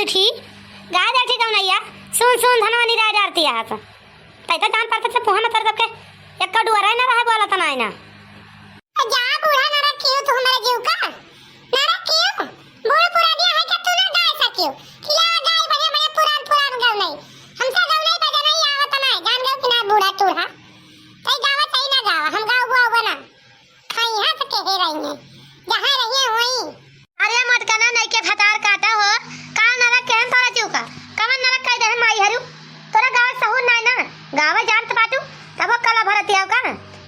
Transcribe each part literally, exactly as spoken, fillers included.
ठीक, गाय दे ठीक गवनैया, सुन सुन धनवनी राय डारती है। तै तो जान पड़ता से पुहा मतर सबके एक डुअर है ना रहे बोला तना है ना। जा बूढ़ा ना रखियो तू हमारे जीव का, ना रखियो। बूढ़ पुरानिया है कि तू ना गाय सकियो। खिया गाय बड़े बड़े पुरान पुरान गवनई। हमसे गवनई बजनई आवत ना है, जान गयो कि ना बूढ़ा टूढ़ा। तै गावा चाही ना गावा, हम गाव बुआ बुआ ना। खाई हाथ के हे रही है, जहाँ रहिए वहीं। अरे मटकना नहीं के भतार काटा हो, का नरक के हम तोरा जीव का, कवन नरक कह दे हम माई हरू, तोरा गावे सहूर नाय ना, गावे जानत बाटू, तबो कला भरत आव का,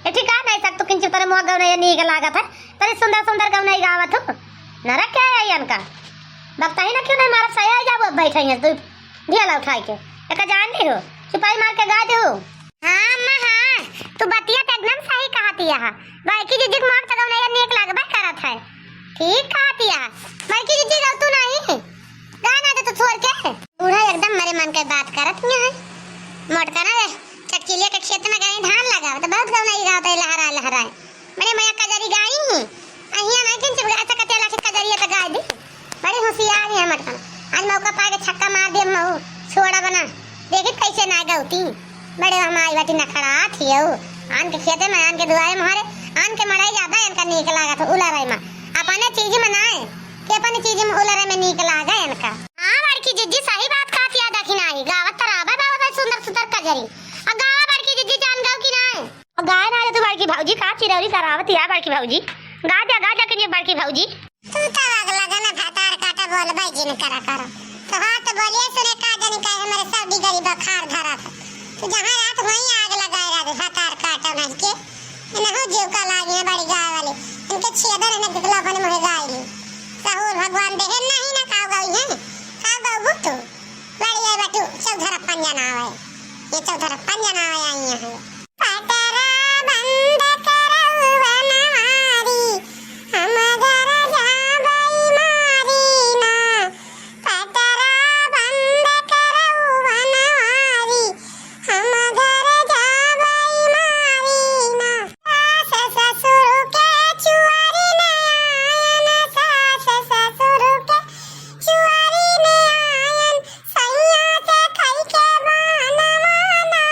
ए ठीक है नहीं सकतो किंचु तोरे मुँह गवनैया नीक लागत है, तोरे सुंदर सुंदर गवनई गावत हो, नरक के आई अनका, बकता ही ना क्यों नहीं मारब सही आई जाबो बैठे हैं तू, ढियाला उठाई के, एका जान नहीं हो, चुपाई मार के गा दे हो। हाँ अम्मा हाँ, तू बतिया तो एकदम सही कहतिया है। बड़की जिज्जी के मुँह से गवनैया नीक लगबे करत है। ठीक कहतिया, बड़की जिज्जी गौ तू नहीं, गा ना दे तू छोड़ के। बूढ़ा एकदम मरे मन के बात करत हियाँ है। मोटका ना रे, चटकीलिया के खेत में गई धान लगावे, तो बहुत गवनई गावत है लहराए लहराए। बड़े मया कजरी गाई ही। अहिया नहीं किन चुप गया, अच्छा कटिया लाठी कजरिया तो गाय दी। बड़ी होशियार है मटकन। आज मौका पाए के छक्का मार दिया मऊ, छोड़ा बना। देखी कैसे ना गौती। बड़े हम आई बाटी नखड़ा थियो। आन के खेते में, आन के दुआरे मोहरे, आन के मड़ाई ज्यादा इनका नीक लागत हो, उलरे में। अपने चीज में ना है, कि अपनी चीज में उलरे में नीक लागे इनका। हाँ, बड़की जिज्जी सही बात कहती है, देखी नाही, गावत तराबा बाबा सुंदर सुंदर कजरी। आ गावा बड़की जिज्जी जान गौ कि नाही? गाय ना रे तू बड़की भौजी, का चिरौरी करावत या बड़की भौजी? गा दे, गा दे के बड़की भौजी। तू तो आग लगा ना भतार काटा बोलबे जिन करा करो। तो हाँ तो बोलिए सुने का जानी काहे हमारे सब डिगरी बखार धरा था। तू जहाँ रात वहीं आग लगाए रहा भतार काटा नहीं के। इनहु जीव का लागी है बड़ी गाय वाली। इनके छेदर इन्हें बिगला बने मुहे गाय ली। सहूर भगवान देहे नहीं ना काव गई है। काव गऊ तू। बड़ी है बटू चौधर पंजन आवे। ये चौधर पंजन आवे आई है। पटरा बंद करौ बनवारी, हम घर जाबै मारी ना। पटरा बंद करौ बनवारी, हम घर जाबै मारी ना। सास ससुर के चुआरी में आयन, सास ससुर के चुआरी में आयन, सैया से खाई के बनवाना।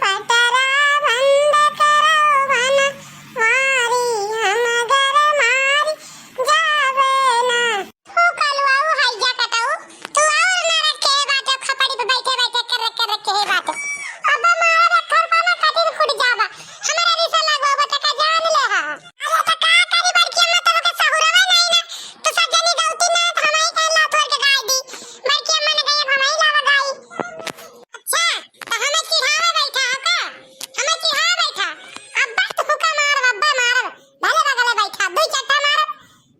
पटरा बंद करौ बनवारी, हम घर मारी जाबे ना। तू कलुआऊ है जा कटाऊ, तू और नरक के बाटो खपड़ी पे बैठे बैठे कर रख कर रखे है बाटो। अब मारा रखर पाना कटिन खुट जाबा, हमरा रिसा लागो बता का जान ले हा। अरे तो का करी बड़की अम्मा, तब के सहुरवा नहीं ना, तो सजनी गलती ना, तो हमारी कहला थोड़ के गाय दी। बड़की अम्मा ने गई, अब हमारी लावा गाय। अच्छा, तो हमें चिढ़ावे बैठा हो का? हमें चिढ़ावे बैठा? अब्बा तो हुक्का मारब, अब्बा मारब। भले बगले बैठा, दू चट्टा मारब,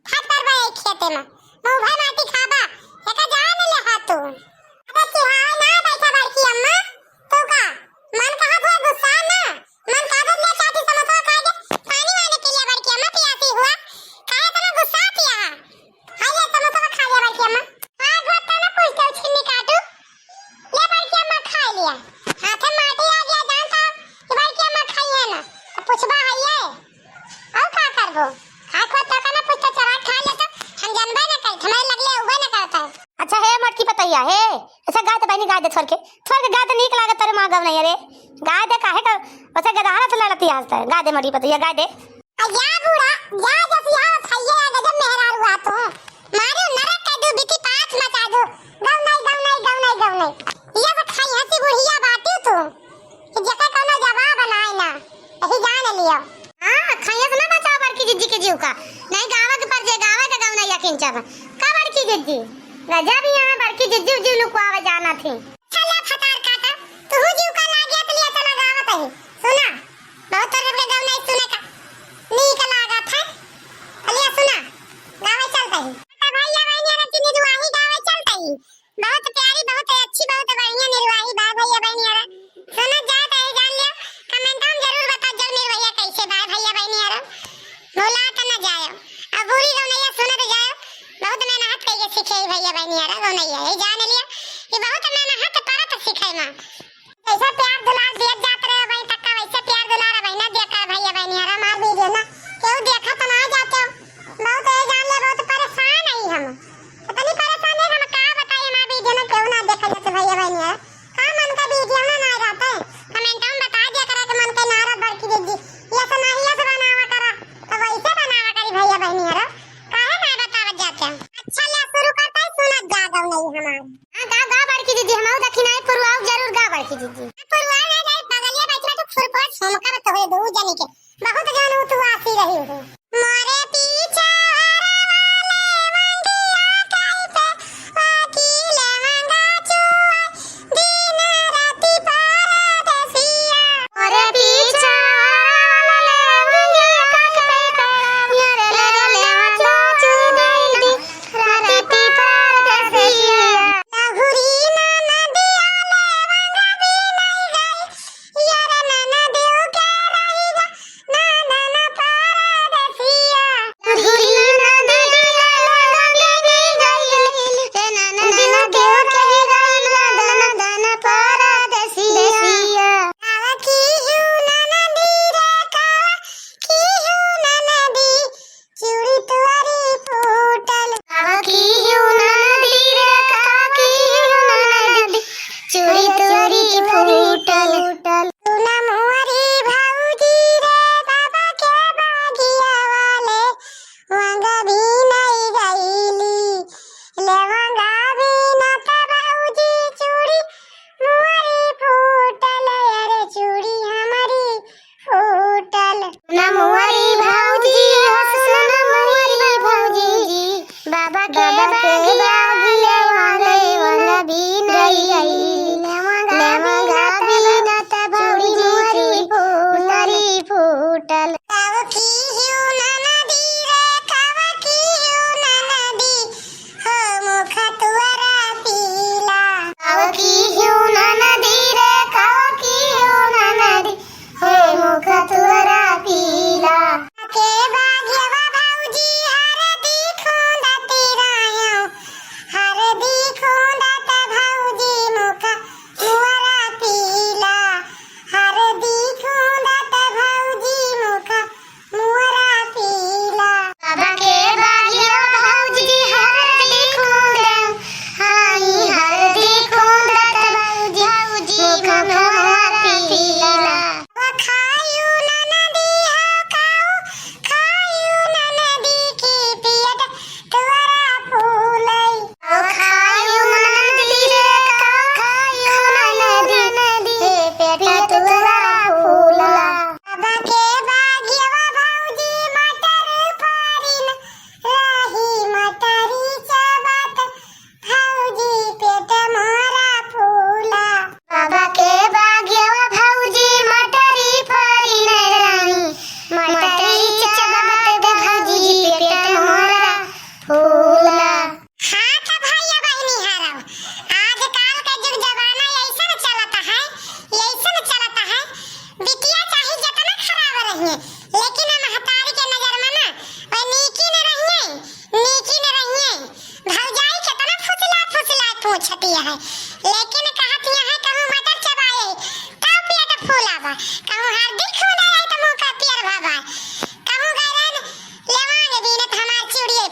फाट पर बा एक खेते में। मुँह भर माटी खाबा, एका जान ले हाथ तू। अबे चिढ़ावे ना बैठा बड़की अम्मा, तू का? मन कहा हुआ गुस्सा ना, मन कहा ले चाटी समोसा खा के पानी वाने के लिए बड़की अम्मा पियासी हुआ। काहे इतना गुस्सा किया? हाय, ये समोसा खा लिया बड़की अम्मा। हाँ, घोटा ना पूछते हो, छिन्नी काटू। ले बड़की अम्मा खा लिया। हाथे माटी आ गया, जानता कि बड़की अम्मा खाई है ना। तो पूछबा है ये। और का करबो? हाथ होत तो का ना पूछता, चरा खा लेता। हम जानबे ना करत, हमारे लगले हुए ना करता है। अच्छा हे मोटकी पतैया, हे, अच्छा गाय तो बहनी गाय दे थोर के, थोर के गाय तो नीक लागत तोरे माँ गवनैया रे। गाय दे काहे का, वैसे गदहारा से लड़ती हंसता है। गाय दे मोटकी पतैया, गाय दे। आ जा बूढ़ा, जा जसिया भैया गजब मेहरारू आ तो। मारो नरक का दू बिटी पाँच मचा दो। गौ नहीं, गौ नहीं, गौ नहीं, गौ नहीं। ये तो खाई हंसी बुढ़िया बाटी तू। कि जेकर कौनो जवाब नाय ना। यही जान लियो। हाँ, खाइए से ना बचाओ बड़की जिज्जी के जीव का। नहीं गावा के पर जे गावा के गौ नहीं यकीन चाह। का बड़की जिज्जी? गजब यहाँ बड़की जिज्जी उज्जी लुकवावे जाना थी। चला फटार काटा, तुहू जीव का लागिया त लिया चला गावत ही। सुना, बहुत तोरे के गाँव नहीं सुने का। नीक लागत है। लिया सुना, गावे चलत ही। तो भैया बहनी अरे चिन्नी दुआही गावे चलत ही। बहुत प्यारी, बहुत अच्छी, बहुत बढ़िया निरवाही बा भैया बहनी अरे। सुना जात है, जान लिया। comment में जरूर बता जरूर निरवैया कैसे बा भैया बहनी अरे। भुला के न जायो। अब बुरी गौनैया सुनत जायो। बहुत मेहनत कइके सीखे ही भैया बहनी यार गौनैया। ये जान लिया कि बहुत मेहनत परत सीखे माँ। ऐसा प्यार दुलार दियत जात रहे भाई तक्का वैसे प्यार दुलार भाई ना दिया कर भैया बहनी यार हमार video ना। केहू देखा तो ना जाते हो। बहुत ये जान ले बहुत परेशान है हम। इतनी परेशान है हम का बताइए हमार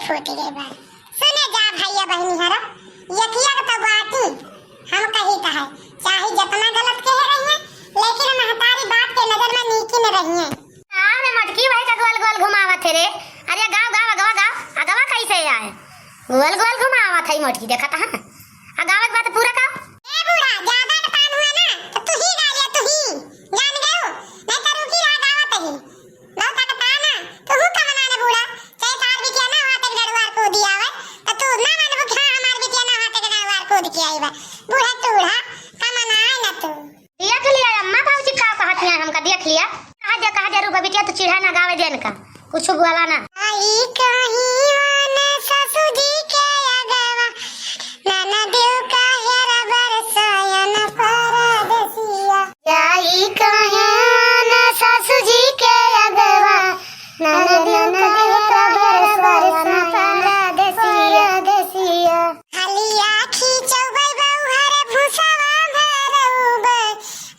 फूट गए बा। सुने जा भैया बहिनी हरो, यकिया के तो बाटी हम कही त है, चाहे जितना गलत कहे रही है, लेकिन महतारी बाप के नजर में नीकी न रही है। गाँव में मोटकी भाई का गोल गोल घुमावत है रे। अरे गाँव, गाँव, अगवा, गाँव, अगवा कैसे आए? गोल गोल घुमावत है मोटकी, देखत है। आ गाँव के बात पूरा गाँव। ए बूढ़ा, ज्यादा के तान हुआ ना, तो तू ही गा लिया, तू ही। जान गयो, नहीं तो रुकी रहा गावत ही। बहुत ताकत आ ना, तू हूँ कमना ने बूढ़ा, चाहे तार बिटिया ना हाथे के डरुआर कूदी आवे, तो तू ना मानबू कि हाँ, हमार बिटिया ना हाथे के डरुआर कूद के आई बा। बूढ़ा टूढ़ा, कमना आए ना तू। देख लिया अम्मा, भौजी का कहत हियाँ हमका, देख लिया। कहा दे, कहा दे, रुक बिटिया, तू चिढ़ा ना, गावे देन का, कुछ बोला ना। आई कहीं वन ससुर जी के अगवा, ननदियो का हेरा बरसायन परदेसिया। जाई कहे न सासू जी के अगवा, ननदियो का हेरा बरसायन परदेसिया। हलिया खींचौबै बौहर भूसवा भरौबै,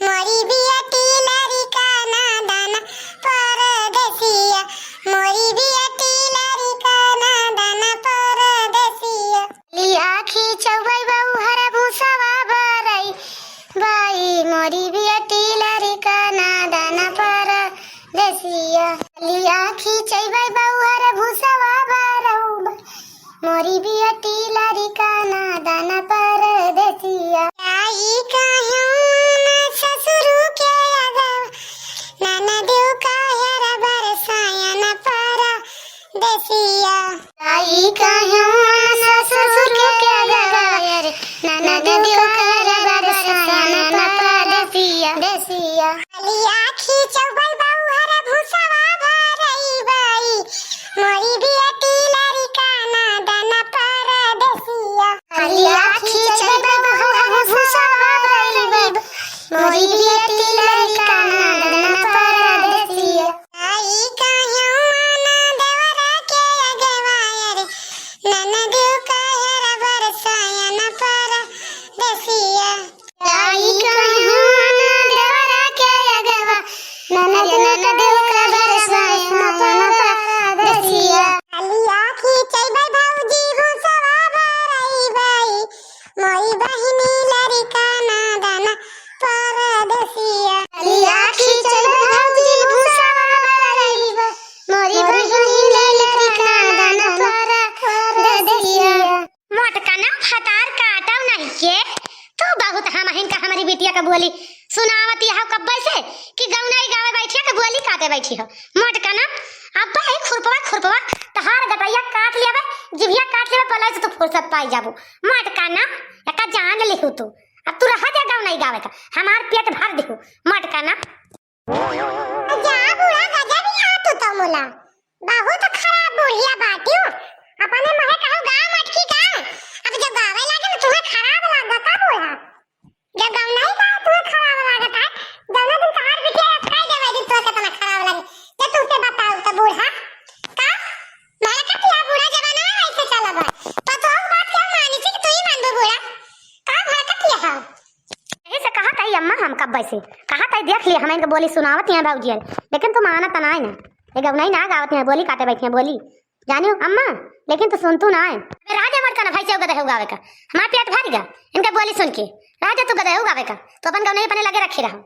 मोरी बियटी लरिका ना दाना परदेसिया, मोरी बियटी लरिका ना दाना परदेसिया। लिया खींचौबै बौहर भूसवा बरई, बाई मोरी बियटी लरिका ना दाना परदेसिया। लिया खींचौबै बौहर भूसवा बरऊ, मोरी बियटी लरिका ना दाना परदेसिया। आई कहे न ससुर के अगवा, ननदियो का हेरा बरसायन परदेसिया। आई कहे न ससुर के अगवा, ननदियो का हेरा बरसायन परदेसिया। देसिया। हलिया खींचौबै बौहर भूसवा भरौबै, मोरी बियटी लरिका ना दाना परदेसिया। हलिया खींचौबै बौहर भूसवा भरौबै, मोरी बियटी लरिका ना दाना परदेसिया। आई कहे न देवरा के अगवा, अरे ननदियो का हेरा बरसायन परदेसिया। आई कहे न देवरा के अगवा, ननदियो का हेरा बरसायन परदेसिया। हलिया खींचौबै भौजी भूसवा भरौबै, मोरी बहिनी लरिका ना दाना परदेसिया। हलिया खींचौबै भौजी भूसवा भरौबै, मोरी बहिनी लरिका ना दाना परदेसिया। मोटका ना भतार काटौ नहीं के, तू बहुत हमहिन का हमरी बिटिया का बोली सुनावत हौ कब्बै से कि गौनई गावे बैठी है कि बोली काटे बैठी हौ। मोटका ना, अब भाई खुरपवा, खुरपवा, तहार गटैया काट लेबे, जिभिया काट लेबे, पलई से तू फुर्सत पाई जाबू। मोटका ना, एका जान लिहू तू। अब तू रहा दे गौनई गावे का, हमार पेट भर दिहू। मोटका ना। जा बूढ़ा, गजब यहाँ तू तो मुला। बहुत खराब बुढ़िया बाटियो। अपने मुँहे कहू गाँव मटकी का। अब जब गावे लागे ना, तुम्हें खराब लागा का बूढ़ा? जब गाँव नहीं का, तुम्हें खराब लागत है। जौना दिन तहार बिटिया अटकाई देवे, दिन तो कितना खराब लगे। जब तुमसे बताओ तो बूढ़ा, का? भड़कत या बूढ़ा जमाना है, वैसे चला बा। पतोह बात क्या मानी थी कि तू ही मान दो बूढ़ा? का भड़कत या हो? यही से कहा था अम्मा हम कब्बै से। कहा था देख लिया, हम इनके बोली सुनावत हैं भौजी, लेकिन तू मानत ना है ना। ये गौनई ना गावत हैं, बोली काटे बैठी हैं, बोली। जानियो अम्मा, लेकिन तू सुनतू ना है। अबे राजा मटका ना भाई से गदे हो गावे का। हमार पेट भर गया इनका बोली सुन के। राजा तू गदे हो गावे का। तू अपन गौनई अपने लगे रखे रहा।